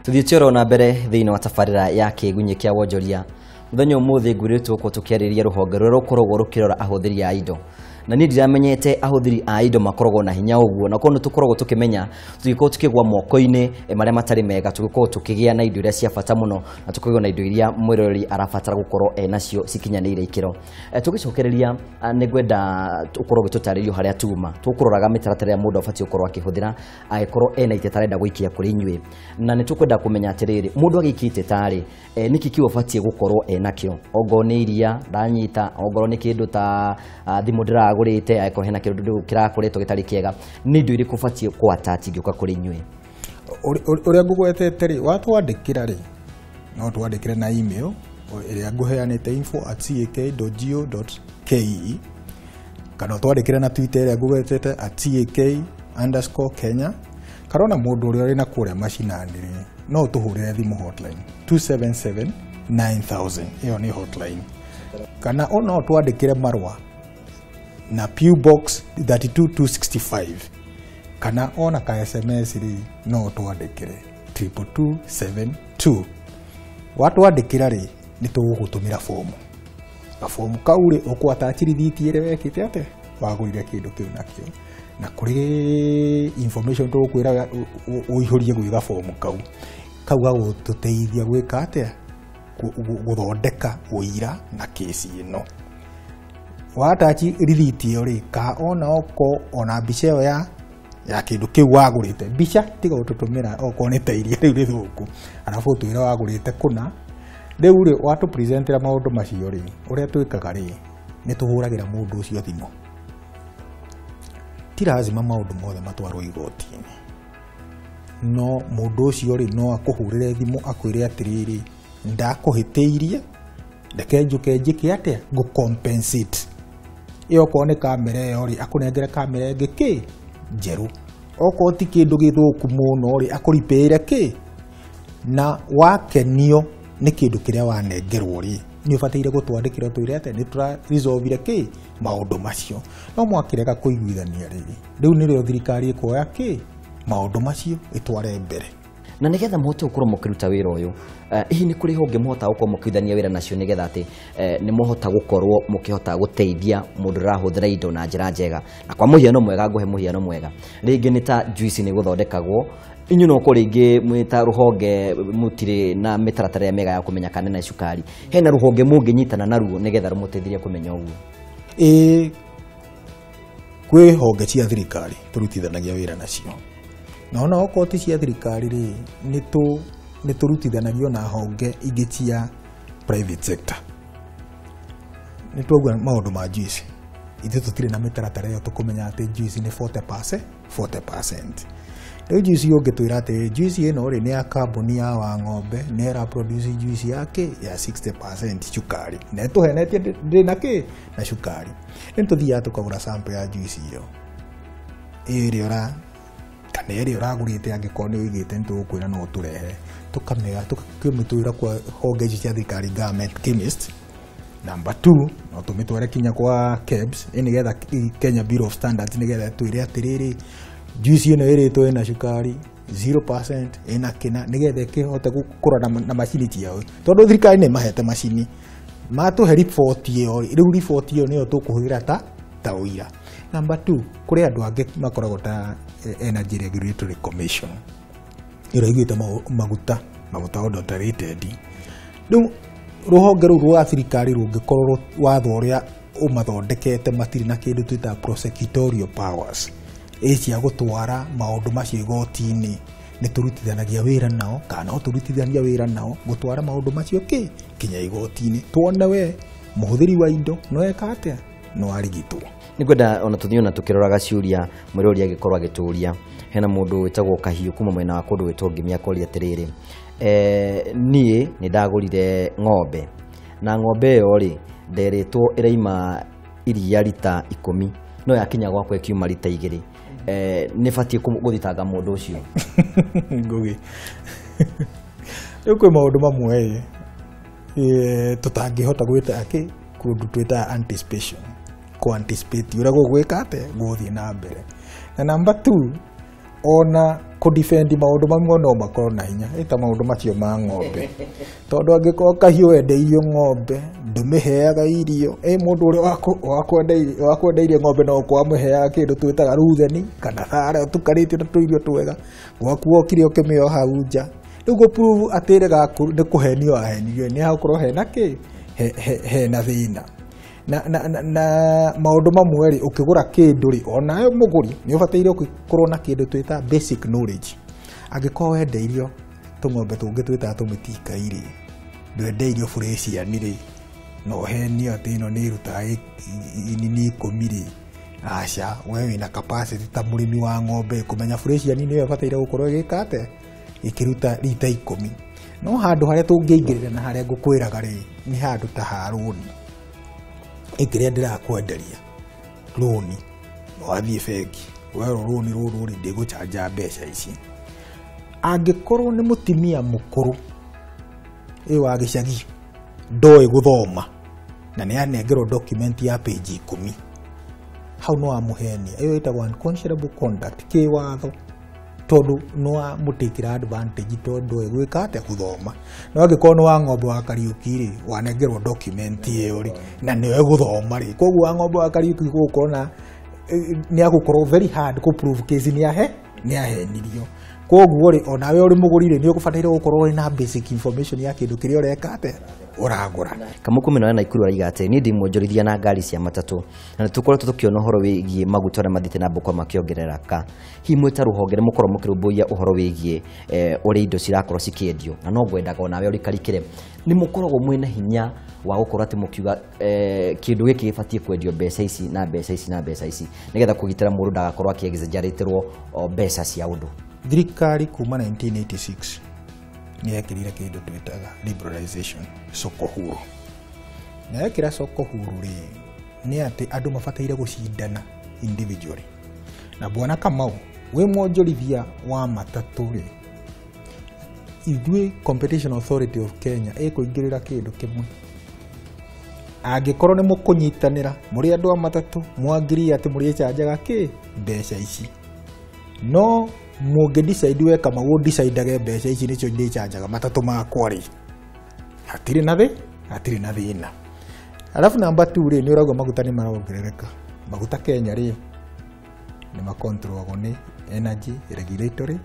Tuthiĩte oro na mbere thĩinĩ wa tabarĩra ya kĩgunyĩ kĩa wonjoria. Mũthenya ũmũthĩ ngwĩrĩtwo gũkorwo tũkĩarĩrĩria rũhonge rũrĩa rũkoragwo rũkĩrora ahũthĩri a indo. Na niĩ ndiramenyete ahũthĩri a indo makoragwo na hinya ũguo, na korwo nĩ tũkoragwo tũkĩmenya tũgĩkorwo tũkĩgwa moko-inĩ marĩa matarĩ mega, tũgĩkorwo tũkĩgĩa na indo iria cia bata mũno, na tũkĩgĩa na indo iria mwĩroreri arabatara gũkorwo enacio cikinyanĩire ikĩro. Tũgĩcokereria nĩ ngwenda ũkorwo ũgĩtũtarĩria harĩa tuma tũkũroraga mĩtaratara ya mũndũ abatiĩ gũkorwo akĩhũthĩra angĩkorwo ena iteta arenda gũikia kũrĩ inyuĩ. Na nĩ tũkwenda kũmenya atĩrĩrĩ, mũndũ agĩikia iteta rĩ, nĩkĩ kĩu abatiĩ gũkorwo enakĩo? Ongorwo nĩ iria ndanyita, ongorwo nĩ kĩndũ ta thimũ ndĩragũrĩte, angĩkorwo hena kĩndũ kĩrakũrĩtwo gĩtarĩ kĩega, nĩ indo irĩkũ ũbatiĩ kũ-attach ingĩũka kũrĩ inyuĩ? Ũrĩa ngũgwetete rĩ, watwandĩkĩra rĩ, no twandĩkĩre na email ĩrĩa ngũheanĩte info@cak.go.ke, kana ũtwandĩkĩre na Twitter ĩrĩa ngũgwetete @cak_Kenya, kana ona mũndũ ũrĩa ũrĩ na kũrĩa macinani rĩ, no ũtũhũrĩre thimũ hotline 277 9000, ĩyo nĩ hotline. Kana no ũtwandĩkĩre marũa na PU Box 32265, kana ona ka SMS rĩ, no ũtwandĩkĩre 22272. Watwandĩkĩra rĩ, nĩ tũgũgũtũmĩra fomu. Gabomu kau rĩ, ũkũ-attach rithiti ĩrĩa wekĩte atĩa, wagũrire kĩndũ kĩu nakĩo, na kũrĩ information tũgũkwĩra ũihũrie gwĩ gabomu kau. Kau gagũtũteithia gwĩka atĩa, gũthondeka ũira na kĩci ĩno. Wa-attach rithiti ĩyo rĩ, ka ona oko ona mbica ĩyo ya kĩndũ kĩu wagũrĩte, mbica tiga gũtũtũmĩra okorwo nĩ ta iria rĩu rĩthũku, arabu ũtwĩre wagũrĩte kũna. Rĩu rĩ, watũ-presentĩra maũndũ macio rĩ, ũrĩa twĩkaga rĩ, nĩ tũhũragĩra mũndũ ũcio thimũ. Ti lazima maũndũ mothe matwarwo igoti-inĩ, no mũndũ ũcio rĩ, no akũhũrĩre thimũ akwĩre atĩrĩrĩ, ndakũhĩtĩirie, reke njũke njĩke atĩa, ngũ compensate. Ĩyo okorwo nĩ kamera ĩyo rĩ, akũnengere kamera ĩngĩ kĩ njerũ. Okorwo ti kĩndũ gĩthũku mũno rĩ, akũripĩire kĩ. Na wakenio nĩ kĩndũ kĩrĩa wanengerwo rĩ, nĩ ũbataire gũtwandĩkĩra ũtwĩre atĩ nĩ tũra-resolve kĩ maũndũ macio. No mwakĩrega kũiguithania rĩ, rĩu nĩrĩo thirikari ĩkuoya kĩ maũndũ macio ĩtware mbere. Na nĩgetha mũhote gũkorwo mũkĩruta wĩra ũyũ, hihi nĩ kũrĩ honge mũhotaga gũkorwo mũkĩruithania wĩra nacio nĩgetha atĩ nĩ mũhota gũkorwo mũkĩhota gũteithia mũndũ ũrahũthĩra indo na njĩra njega? Na kwa mũhiano mwega, ngũhe mũhiano mwega, rĩngĩ nĩ ta juice nĩ gũthondekagwo, inyuĩ no ũkorwo rĩngĩ mwĩ ta rũhonge mũtirĩ na mĩtaratara ĩrĩa mĩega ya kũmenya kana ĩna cukari, hena rũhonge mũngĩnyitana naruo nĩgetha rũmũteithie kũmenya ũguo? Ĩĩ, kwĩ honge cia thirikari tũrutithanagia wĩra nacio, na ona okorwo ti cia thirikari rĩ, nĩ tũrutithanagio na honge ingĩ cia private sector. Nĩ twauga maũndũ ma juice, ithuĩ tũtirĩ na mĩtaratara ĩyo tũkũmenya atĩ juice nĩ 40%, 40%. Rĩu juice ũngĩtwĩra atĩ juice ĩno rĩ, nĩ ya kambuni ya Wang'ombe, nĩ ĩra produce juice ya kĩ ya 60% cukari, na ĩtũhenetie ndĩ na kĩ na cukari, nĩ tũthiaga tũkagũra sample ya juice ĩyo ĩrĩa ũra kana ĩrĩa ũragũrĩte, angĩkorwo nĩ ũigĩte nĩ tũgũkwĩra no ũtũrehere, tũkamĩoya tũkamĩtwĩra kwa honge ici cia thirikari, government chemist. Number 2, no tũmĩtware kinya kwa KEBS, nĩgetha Kenya Bureau of Standards, nĩgetha twĩre atĩrĩrĩ, juice ĩno ĩrĩtwo ĩna cukari 0% ĩna kĩna, nĩgetha ĩkĩhote kũrora na macini ciao, tondũ thirikari nĩ ĩmahete macini, matũhe riboti ĩyo. Rĩu riboti ĩyo nĩyo tũkũhũthĩra ta ũira. Number 2, kũrĩ andũ angĩ makoragwo ta Energy Regulatory Commission ĩrĩa ĩiguĩte maguta adulterated. Rĩu rũhonge rũu rwa thirikari rũngĩkorwo watho ũrĩa ũmathondekete matirĩ na kĩndũ twĩtaga prosecutorial powers ĩ cia gũtwara maũndũ macio igoti-inĩ, nĩ tũrutithanagia wĩra nao, kana no tũrutithania wĩra nao gũtwara maũndũ macio kĩ kinya igoti-inĩ, tuone we mũhũthĩri wa indo no eka atĩa, no arigitwo. Nĩ ngwenda ona tũthiĩ ona tũkĩroraga ciũria mwĩrori agĩkorwo agĩtũria. Hena mũndũ wĩtagwo Kahiũ kuma mwena wa kũndũ gwĩtwo Ngimi, akoria atĩrĩrĩ, niĩ nĩ ndagũrire ng'ombe, na ng'ombe ĩyo rĩ, nderĩtwo ĩraima iria rita 10, no yakinya gwakwa ĩkiuma rita 2, nĩ batiĩ gũthitanga mũndũ ũcio? Ngũgĩ, rĩu kwĩ maũndũ mamwe ĩ tũtangĩhota gwĩta akĩ kũndũ twĩtaga anticipation, kũ anticipate ũrĩa gũgwĩka atĩa gũthiĩ na mbere. Na number 2, ona Kũ defend maũndũ mamwe no makorwo na hinya ĩta maũndũ macio ma ng'ombe, tondũ angĩkorwo kahiũ wendeirio ng'ombe ndũmĩheaga irio, ĩ mũndũ ũrĩa wakwendeirie ng'ombe no kwamũheaga kĩndũ twĩtaga rutheni kana thara ũtukanĩtio na tũirio twega, gwaku wokire ũkĩmĩoha hau nja. Rĩu gũ prove atĩ nĩ kũhenio ahenirio nĩ hagũkorwo hena kĩ hena thĩna. Na maũndũ mamwe rĩ, ũkĩgũra kĩndũ rĩ, onawe mũgũri nĩ ũbataire gũkorwo na kĩndũ twĩtaga basic knowledge. Angĩkorwo wendeirio tũng'ombe tũngĩ twĩtaga tũmĩtikai rĩ, ndwendeirio Fresian rĩ, na ũhenio atĩ ĩno nĩ ĩrutaga inini 10 rĩ, aca, we wĩna capacity ta mũrĩmi wa ng'ombe kũmenya Fresian nĩyo ĩbataire gũkorwo ĩgĩka atĩa, ĩkĩruta rita 10. No handũ harĩa tũngĩingĩrĩra na harĩa ngũkwĩraga rĩ, nĩ handũ ta ha rũni. Ĩkĩrĩa ndĩrakwenderia rũni, wathiĩ bengi werwo rũni rũrũ rĩ, ndĩgũchanja mbeca ici. Angĩkorwo nĩ mũtumia mũkũrũ ĩ wa gĩcagi ndoĩ gũthoma na nĩ anengerwo document ya page 10, hau no amũhenia. Ĩyo ĩtagwo unconscionable conduct kĩwatho, tondũ no amũtĩkĩra advantage tondũ ndoĩ gwĩka atĩa, gũthoma. No angĩkorwo nĩ wa ng'ombe wa Kariũki rĩ, wanengerwo document ĩyo rĩ, na nĩwe gũthoma rĩ, koguo wa ng'ombe wa Kariũki gũgũkorwo na nĩ agũkorwo very hard kũ prove case nĩ ahenirio. Koguo rĩ, onawe ũrĩ mũgũri rĩ, nĩ ũgũbataire gũkorwo na basic information ya kĩndũ kĩrĩa ũreka atĩa, ũragũra. Kamũkũmĩ na Naikuru araiga atĩ niĩ ndĩ mwonjorithia na ngari cia matatũ na nĩ tũkoretwo tũkĩona ũhoro wĩgiĩ maguta ũrĩa mathiĩte na mbere makĩongerereka. Hihi mwĩ ta rũhonge nĩ mũkorwo mũkĩrũmbũiya ũhoro wĩgiĩ ũrĩa indo cirakorwo cikĩendio, na no ngwendaga onawe ũrikarikĩre, nĩ mũkoragwo mwĩna hinya wa gũkorwo atĩ mũkiuga kĩndũ gĩkĩ gĩbatiĩ kwendio mbeca ici na mbeca ici na mbeca ici, nĩgetha kũgitĩra mũndũ ndagakorwo akĩ-exaggerate-rwo mbeca cia ũndũ? Thirikari kuma 1986 nĩ yekĩrire kĩndũ twĩtaga liberalization, soko huru. Na yekĩra soko huru rĩ, nĩ atĩ andũ mabataire gũcindana individually. Na bwana Kamau, wĩ mwonjorithia wa matatũ rĩ, ithuĩ Competition Authority of Kenya ĩkũingĩrĩra kĩndũ kĩmwe. Angĩkorwo nĩ mũkũnyitanĩra mũrĩ andũ a matatũ, mwangirie atĩ mũrĩchanjaga kĩ mbeca ici, no mũngĩ decide we Kamau ũdecidage mbeca ici nĩcio ndĩchanjaga matatũ makwa rĩ, hatirĩ na thĩ, hatirĩ na thĩna. Alafu namba 2 rĩ, nĩ ũrauga maguta nĩ marongerereka. Maguta Kenya rĩ, nĩ makontrolagwo nĩ Energy Regulatory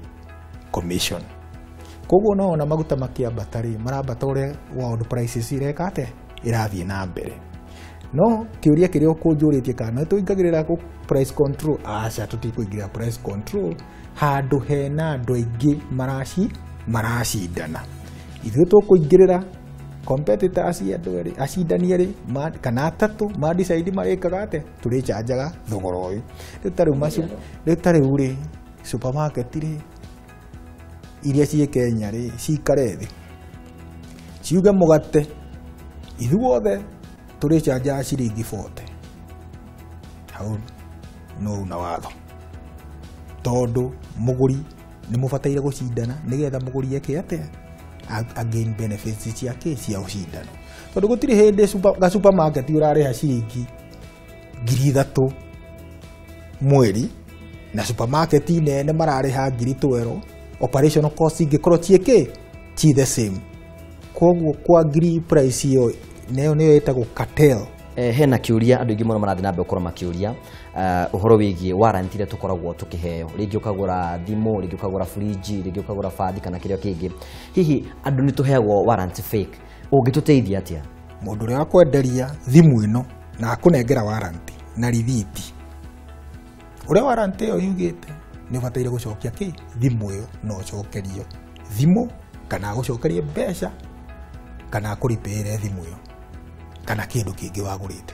Commission. Koguo no ona maguta makĩambata rĩ, marambata ũrĩa world prices ireka atĩa, ĩrathiĩ na mbere. No kĩũria kĩrĩa ũkũnjũrĩtie kana nĩ tũingagĩrĩra price control, aca, tũtikũingĩrĩra price control handũ hena andũ aingĩ maracindana. Ithuĩ tũkũingĩrĩra competitors andũ erĩ, acindani erĩ kana atatũ ma decide marĩkaga atĩa, tũrĩchanjaga thogora ũyũ. Rĩu ta rĩu rĩ, supermarket rĩ, iria ciĩ Kenya rĩ, cikare thĩ ciuge mũgate ithuothe tũrĩchanjaga ciringi 40, hau no una watho, tondũ mũgũri nĩ mũbataire gũcindana nĩgetha mũgũri eke atĩa, again benefits ciake cia ũcindano. Tondũ gũtirĩ hĩndĩ ga supermarket ũrarĩha ciringi 3,000 mweri na supermarket nene mararĩha 12,000, operational cost ingĩkorwo ciĩ kĩ, ci the same. Koguo kwa ngiri price ĩyo nayo nĩyo ĩtagwo cartel. Hena kĩũria andũ aingĩ mũno marathiĩ na mbere gũkorwo makĩũria ũhoro wĩgiĩ warranty iria tũkoragwo tũkĩheo, rĩngĩ ũkagũra thimũ, rĩngĩ ũkagũra fridge, rĩngĩ ũkagũra bathi kana kĩrĩa kĩngĩ. Hihi andũ nĩ tũheagwo warranty fake, ũngĩtũteithia atĩa? Mũndũ ũrĩa wakwenderia thimũ ĩno na akũnengera warranty na rithiti, ũrĩa warranty ĩyo yugĩte nĩ ũbataire gũcokia kĩ thimũ ĩyo, no ũcokerio thimũ kana agũcokerie mbeca kana akũripĩre thimũ ĩyo kana kĩndũ kĩngĩ wagũrĩte.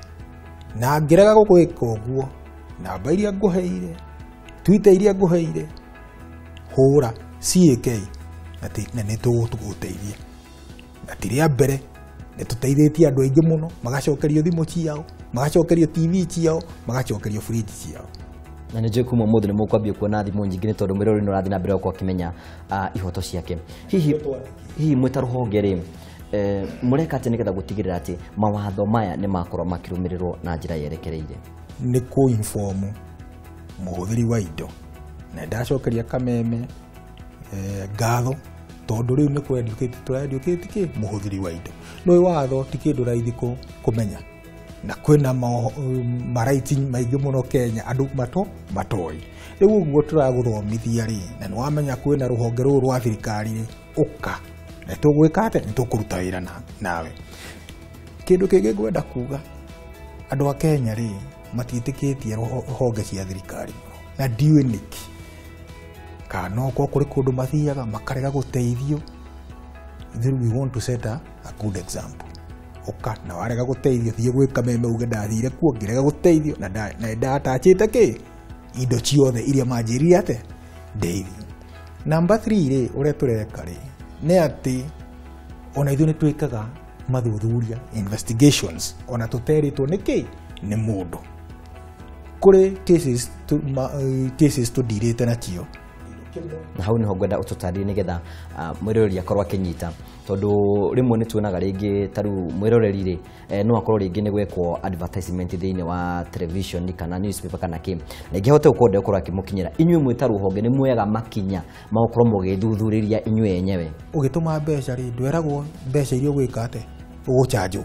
Na angĩrega gũgwĩka ũguo, namba iria ngũheire, Twitter iria ngũheire, hũra CAK na nĩ tũgũgũteithia. Na ti rĩa mbere, nĩ tũteithĩtie andũ aingĩ mũno, magacokerio thimũ ciao, magacokerio TV ciao, magacokerio fridge ciao. Na nĩ njũĩ kuma ũmũthĩ nĩ mũkwambia kuona thimũ nyingĩ nĩ tondũ mwĩrori nĩ ũrathiĩ na mbere gũkorwo akĩmenya ihoto ciake. Hihi mwĩ ta rũhonge rĩ, mũreka atĩa nĩgetha gũtigĩrĩra atĩ mawatho maya nĩ makorwo makĩrũmĩrĩrwo na njĩra yerekereire? Nĩ kũ-inform mũhũthĩri wa indo, na ndacokeria kameme ngatho tondũ rĩu nĩ kũ-educate tũra-educate kĩ mũhũthĩri wa indo. Nĩ watho ti kĩndũ raithi kũmenya na kwĩna maraiti maingĩ mũno Kenya andũ matoĩ. Rĩu ũguo tũragũthomithia rĩ, na nĩ wamenya kwĩna rũhonge rũrũ rwa thirikari rĩ, ũka na tũgwĩka atĩa, nĩ tũkũruta wĩra nawe. Kĩndũ kĩngĩ ngwenda kuga, andũ a Kenya rĩ matiĩtĩkĩtie honge cia thirikari mũno, na ndiũĩ nĩkĩ. Kana no korwo kũrĩ kũndũ mathiaga makarega gũteithio. Ithuĩ we want to set a good example. Ũka na warega gũteithio, thiĩ gwĩ Kameme uge ndathire kuo ngĩrega gũteithio na ndatachĩte kĩ indo ciothe iria manjĩrire atĩ ndeithio. Number 3 rĩ, ũrĩa tũreka rĩ nĩ atĩ ona ithuĩ nĩ twĩkaga mathuthuria, investigations, ona tũterĩtwo nĩ kĩ nĩ mũndũ. Kũrĩ cases tũndirĩte nacio. Na hau niho ngwenda ũtũtarĩrie nĩgetha mwĩroreri akorwo akĩnyita, tondũ rĩmwe nĩ tuonaga rĩngĩ ta rĩu mwĩroreri rĩ, no akorwo rĩngĩ nĩ gwekwo advertisement thĩinĩ wa television kana newspaper kana kĩ, na ingĩhote gũkorwo ndegũkorwo akĩmũkinyĩra. Inyuĩ mwĩ ta rũhonge nĩ muoyaga makinya ma gũkorwo mũgĩthuthurĩria inyuĩ enyewe? Ũgĩtũma mbeca rĩ, ndweragwo mbeca iria ũgwĩka atĩ ũgũchanjwo.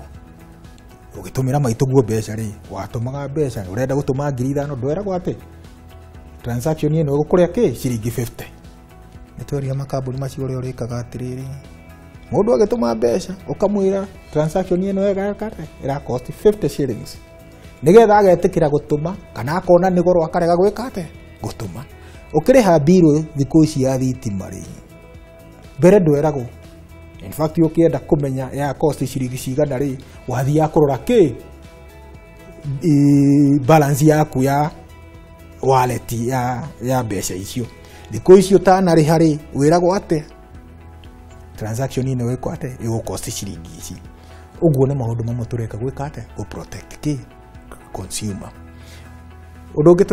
Ũgĩtũmĩra maitũguo mbeca rĩ, watũmaga mbeca, ũrenda gũtũma 5,000, ndweragwo atĩ transaction ĩno ĩgũkũrĩa kĩ ciringi 50. Nĩ tweria makambuni macio ũrĩa ũrĩkaga atĩrĩrĩ, mũndũ agĩtũma mbeca ũkamwĩra transaction ĩno ĩgaka atĩ ĩra cost 50 shillings, nĩgetha agetĩkĩra gũtũma, kana akona nĩ goro akarega gwĩka atĩ gũtũma. Ũkĩrĩha mbirũ thikũ ici ya thitima rĩ, mbere ndweragwo. In fact ũkĩenda kũmenya ya cost ciringi cigana rĩ, wathiaga kũrora kĩ balance yaku ya wallet ya mbeca icio. Thikũ icio ũtanarĩha rĩ, wĩragwo atĩ transaction ĩno ĩgwĩkwo atĩ ĩgũ-cost ciringi ici. Ũguo nĩ maũndũ mamwe tũreka gwĩka atĩ gũ protect kĩ consumer. Ũndũ ũngĩ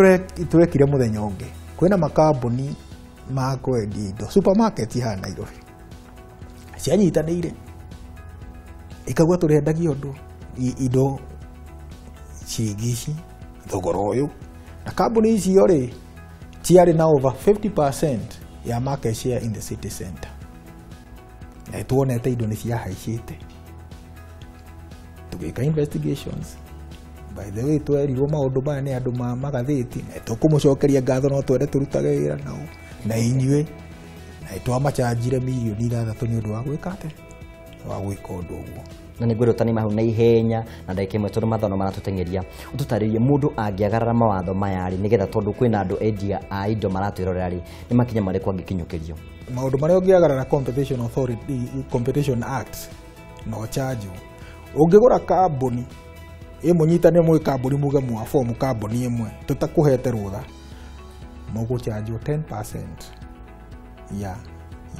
tũrekire mũthenya ũngĩ, kwĩna makambuni ma kwendia indo supermarket haha Nairobi cianyitanĩire ikauga tũrendagia ũndũ indo ciringi ici thogora ũyũ, na kambuni icio rĩ ciarĩ na over 50% ya market share in the city center, na tuonete indo nĩ ciahaicĩte. Tũgĩka investigations. By the way, twerirwo maũndũ maya nĩ andũ ma magathĩti, na tũkũmũcokeria ngatho, no twende tũrutage wĩra nao na inyuĩ, na twamachanjire 6 mirioni nĩ ũndũ wa gwĩka atĩ wa gwĩka ũndũ ũguo. Na nĩ ngwĩrwo ũtanima hau na ihenya na ndagĩka ĩmwe tondũ mathaa no maratũteng'eria, ũtũtarĩrie mũndũ angĩagarara mawatho maya rĩ, nĩgetha tondũ kwĩna andũ endia a indo maratwĩrorera rĩ, nĩ makinya marĩkũ angĩkinyũkĩrio? Maũndũ marĩa ũngĩagarara Competition Authority, Competition Act, no chanjwo. Ũngĩgũra kambuni ĩmũnyitane mwĩ kambuni muge mwa form kambuni ĩmwe tũtakũhete rũtha, mũgũchanjwo 10%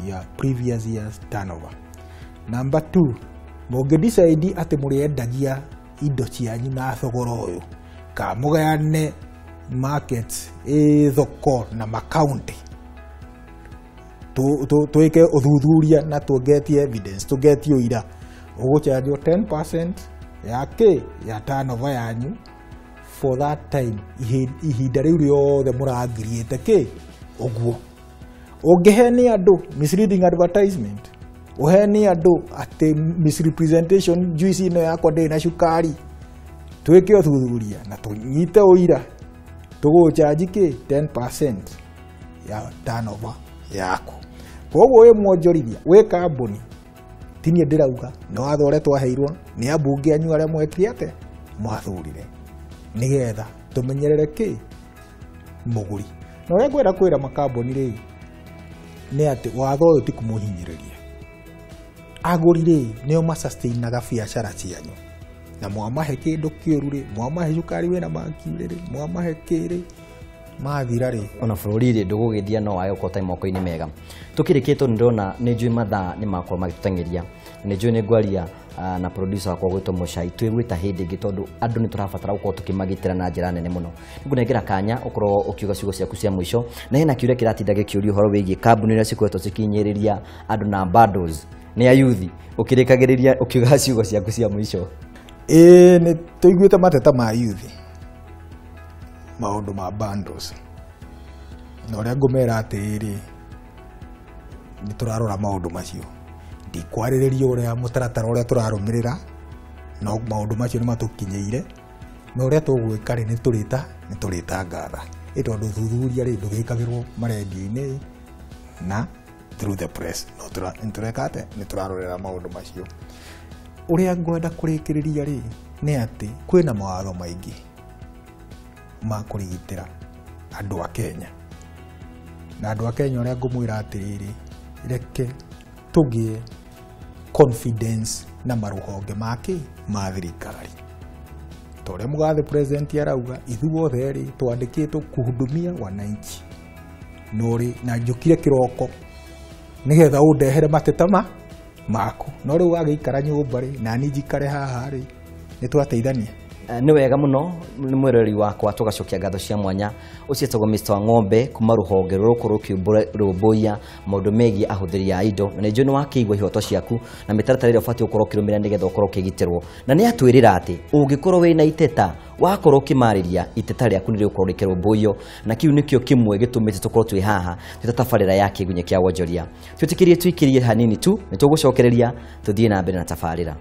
ya previous year's turnover. Number 2, mũngĩ decide atĩ mũrĩendagia indo cianyu na thogora ũyũ, ka mũgayane market ĩ thoko na makaunti, twĩke ũthuthuria na tũgetie evidence, tũgetie ũira, ũgũchanjwo 10% ya kĩ ya turnover yanyu for that time, ihinda rĩu rĩothe mũrangiriĩte kĩ ũguo. Ũngĩhenia andũ, misleading advertisement, ũhenie andũ atĩ misrepresentation, juice ĩno yakwa ndĩrĩ na cukari, twĩke ũthuthuria na tũnyite ũira, tũgũchanji kĩ 10% ya turnover yaku. Koguo wĩ mwonjorithia, wĩ kambuni, ti niĩ ndĩrauga, nĩ watho ũrĩa twaheirwo nĩ ambunge anyu arĩa mwekire atĩ mwathurire, nĩgetha tũmenyerere kĩ mũgũri. Na ũrĩa ngwenda kwĩra makambuni rĩ, nĩ atĩ watho ũyũ ti kũmũhinyĩrĩria. Agũri rĩ, nĩo masustainaga biacara cianyu, na mwamahe kĩndũ kĩũru rĩ, mwamahe cukari wĩna mercury rĩ, mwamahe kĩ rĩ, mathira rĩ, Ona bũrũri rĩ ndũgũgĩthia no wage gũkorwo ũtarĩ moko-inĩ mega. Tũkĩrĩkie, tondũ ndĩrona nĩ njũĩ mathaa nĩ makorwo magĩtũteng'eria, nĩ njũĩ nĩ ngwaria na producer wakwa gwĩtwo Mũcai, twĩgwĩta hĩndĩ ĩngĩ tondũ andũ nĩ tũrabatara gũkorwo tũkĩmagitĩra na njĩra nene mũno. Nĩngũnengera kanya ũkorwo ũkiuga ciugo ciaku cia mũico, na hena kĩũria kĩratinda gĩkĩũrio ũhoro wĩgiĩ kambuni iria cikoretwo cikinyĩrĩria andũ na bundles nĩ ayuthi, ũkĩrĩkagĩrĩria ũkiuga ciugo ciaku cia mũico. Ĩĩ, nĩ tũiguĩte mateta ma yuthi maũndũ ma bundles, na ũrĩa ngũmera atĩrĩrĩ, Nĩ tũrarora maũndũ macio. Ndikwarĩrĩria ũrĩa mũtaratara ũrĩa tũrarũmĩrĩra, no maũndũ macio nĩ matũkinyĩire, na ũrĩa tũgwĩka rĩ, nĩ tũrĩtangatha. Ĩ tondũ ũthuthuria rĩ, ndũgĩkagĩrwo marendio-inĩ na through the press. No nĩ tũreka atĩa? Nĩ tũrarorera maũndũ macio. Ũrĩa ngwenda kũrĩkĩrĩria rĩ, nĩ atĩ kwĩna mawatho maingĩ ma kũrigitĩra andũ a Kenya. Na andũ a Kenya ũrĩa ngũmwĩra atĩrĩrĩ, reke tũgĩe confidence na marũhonge make ma thirikari. Ta ũrĩa mũgathe president arauga, ithuothe rĩ twandĩkĩtwo kuhudumia wananchi. No rĩ, na njũkire kĩroko nĩgetha ũndehere mateta maku. No rĩu wagĩikara nyũmba rĩ, na niĩ njikare haha rĩ, nĩ twateithania. Nĩ wega mũno nĩ mwĩroreri wakwa, tũgacokia ngatho cia mwanya. Ũcio etagwo Mr. Wang'ombe kuma rũhonge rũrũkorwo rũkĩrũmbũiya maũndũ megiĩ ahũthĩri a indo, na nĩ njũĩ nĩ wakĩigua ihoto ciaku na mĩtaratara ĩrĩa ũbatiĩ gũkorwo ũkĩrũmĩrĩra nĩgetha ũkorwo ũkĩgitĩrwo. Na nĩ atwĩrĩra atĩ ũngĩkorwo wĩna iteta, wakorwo ũkĩmarĩria iteta rĩaku nĩ rĩgũkorwo rĩkĩrũmbũiyo, na kĩu nĩkĩo kĩmwe gĩtũmĩte tũkorwo twĩ haha twĩ ta tabarĩra ya Kĩgunyĩ kĩa Wonjoria. Twĩtĩkĩrie tũikĩrie hanini tu, nĩ tũgũcokereria tũthiĩ na mbere na tabarĩra.